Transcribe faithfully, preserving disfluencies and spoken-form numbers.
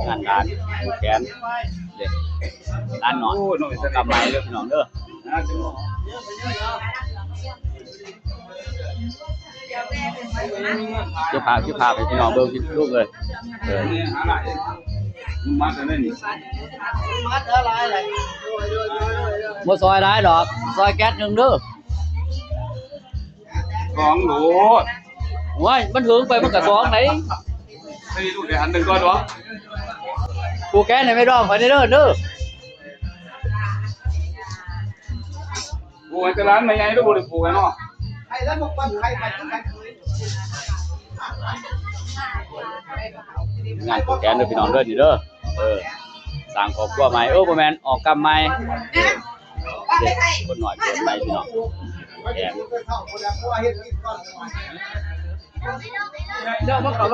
งานหลานแขนเด็กหลานหน่อย โอ้ยน้อง กลับมาเด้อพี่น้องเด้อ เก็บภาพเก็บภาพให้พี่น้องเบิ่งทุกเลย เออ มาแต่ไหนนี่ บ่ซอยหลายดอก ซอยแก๊สหนึ่งเด้อ สองโหลด โอ้ย มันเหิงไปมันก็สองไหน ให้ลูกได้อันหนึ่งก่อนวะ ผูกแก๊สให้แม่ดองข่อยเด้อเด้อ ผูกให้แต่ร้านแม่ใหญ่แล้วบ่ได้ผูกให้เนาะ งานผูกแขนเด้อพี่น้องเด้อนี่เด้อ เออ สร้างครอบครัวใหม่ เออ บ่แม่น ออกกรรมใหม่ เออ เด็กคนหน่อยเกิดใหม่พี่น้อง แขน เดี๋ยวมาเข้า